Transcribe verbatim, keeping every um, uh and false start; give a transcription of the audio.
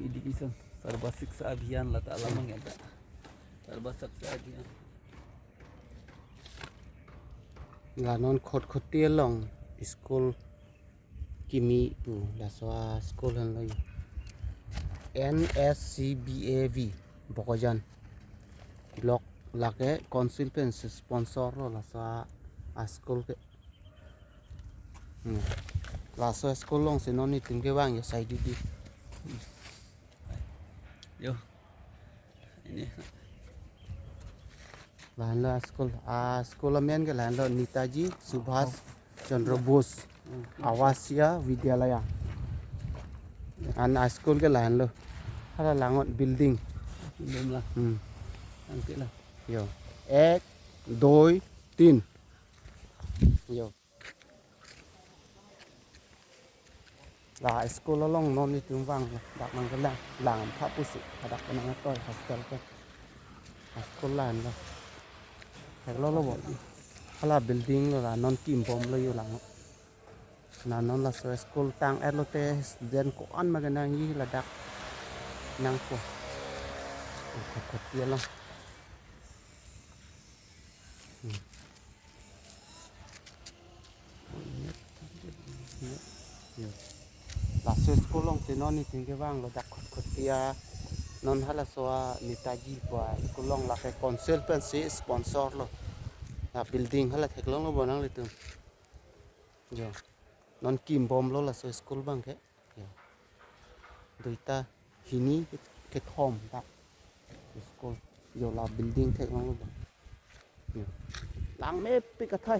Education, Sarva Shiksha Abhiyan lata alam, hmm, angketa. Sarva Shiksha Abhiyan. La non Khatkhati along school kimi pu, laso a-school henlo. N S C B A V Bokajan block lake council pensi sponsor lo laso a, a-school ke. Hmm. Laso school alongsi non netum kevang yo, sai didi. Yo. Ini. Lahenlo a-school. A-school amen ke lahenlo Netaji Subhas Chandra Bose, hmm, Awasia Vidyalaya. An a-school ke lahenlo. Hala langot building. Belum lah. Hmm. Nanti lah. Yo. Ek, doi, tin. Yo. La school along non netum vang, dak nangkelang, lang tha pusi, hadak nang atoi hostel ke. School lahenlo. Theklonglo bo. Hala building lo la non kimbomlo yo lang. La non laso school tang-etlo te student ko-an ma kenangji ladak nangpo. Khatkhati along. Hmm. Yo. Laso school alongsi non netum kevanglo dak Khatkhati a. Non halaso a Netaji pu a-school along lake council pensi sponsor lo. La building hala theklonglo bo nanglitum. Yo. Non kimbomlo laso school abang ke. Yo. Duita, hini, kethom ta school. Yo, la building theklonglo ba. Yo. Lang mepik athai.